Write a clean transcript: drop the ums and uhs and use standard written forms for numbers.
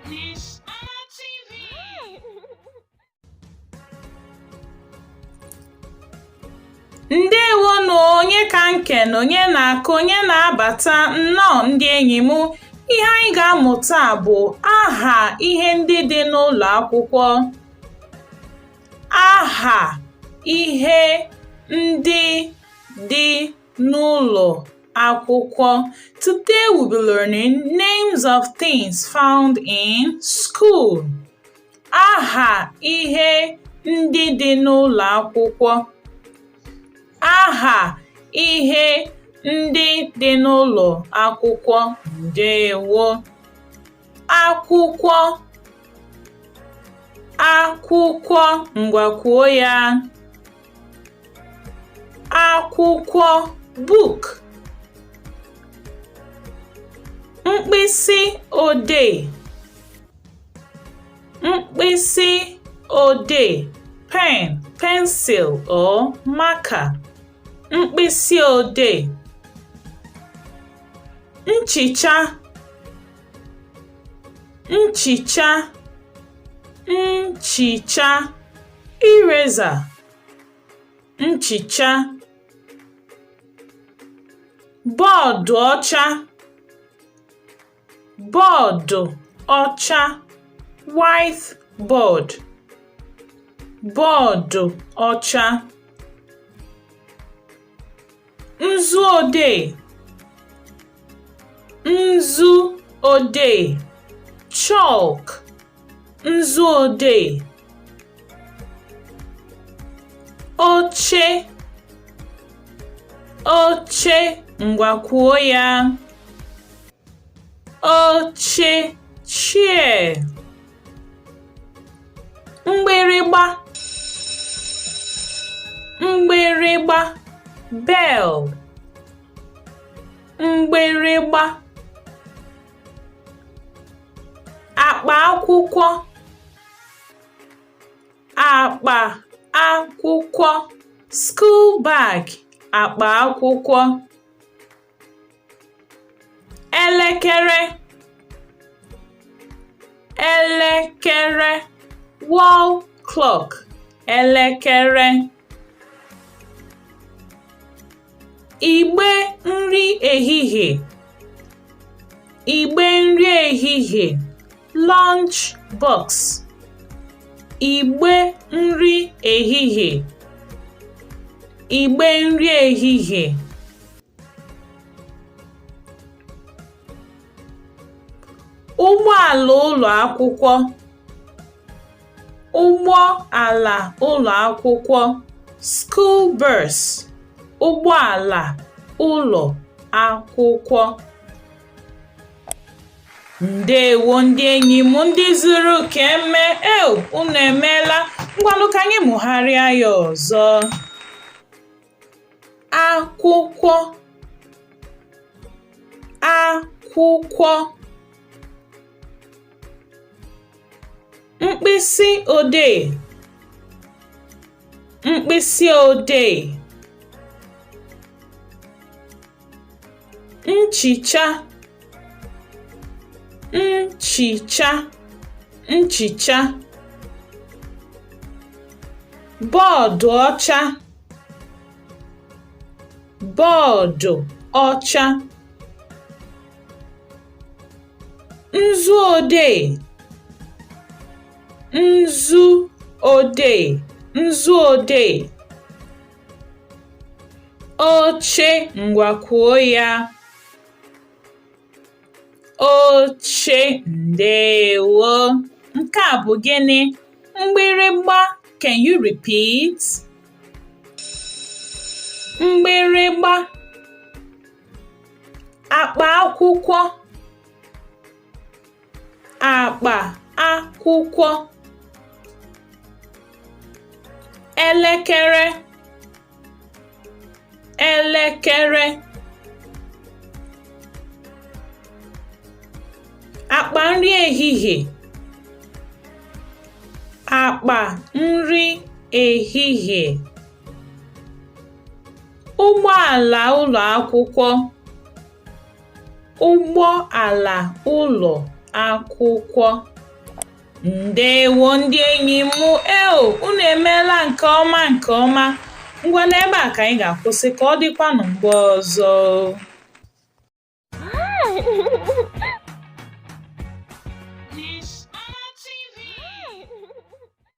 Miss Anna TV. Ndewonụ. Onye ka nke na onye na-akụ, onye na-abata? Nnọọ, ndị enyi m. Ihe anyị ga-amụta bụ aha ihe ndị dị n'ụlọ akwụkwọ. Aha ihe ndị dị n'ụlọ akwụkwọ. Today we'll be learning names of things found in school. Aha ihe ndị dị n'ụlọ akwụkwọ. Aha ihe ndị dị n'ụlọ akwụkwọ. Ndewo. Akwụkwọ, akwụkwọ. Ngwa, kwuo ya. Akwụkwọ, book. Mkpịsị odee, mkpịsị odee, pen, pencil or marker. Mkpịsị odee. Nchicha, nchicha, nchicha, eraser. Nchicha. Bọọdụ ọcha, bọọdụ ọcha, whiteboard. Bọọdụ ọcha. Nzu odee, nzu odee, chalk. Nzu odee. Oche, oche. Ngwa, kwuo ya. Oche, chair. Mgbịrịgba, mgbịrịgba, bell. Mgbịrịgba. Akpa akwụkwọ, akpa akwụkwọ, school bag. Akpa akwụkwọ. Elekere, elekere, wall clock. Elekere. Igbe nri ehihie, igbe nri ehihie, lunch box. Igbe nri ehihie, igbe nri ehihie. Ụgbọala ụlọ akwụkwọ, ụgbọala ụlọ akwụkwọ, school bus. Ụgbọala ụlọ akwụkwọ. Ndewo, ndị enyi m, ndị zuru ka eme. Eo, unu emeela. Ngwanụ, ka anyị mụgharịa ya ọzọ. Akwụkwọ, akwụkwọ. Mkpịsị odee, mkpịsị odee. Nchicha, nchicha, nchicha. Bọọdụ ọcha, bọọdụ ọcha. Nzu odee, nzu odee, nzu odee. Oche. Ngwa, kwuo ya. Oche. Ndewo. Nke a bụ gịnị? Mgbịrịgba. Can you repeat? Mgbịrịgba. Akpa akwụkwọ, akpa akwụkwọ. Elekere, elekere. Akpa nri ehihie, akpa nri ehihie. Ụgbọala ụlọ akwụkwọ. Ụgbọ ala ụlọ akwụkwọ. Ndewo ndị enyi m eo unu emeela nke ọma nke ọma. Ngwa n'ebe a ka anyị ga-akwụsị ka ọ dịkwanụ mgbe ọzọ.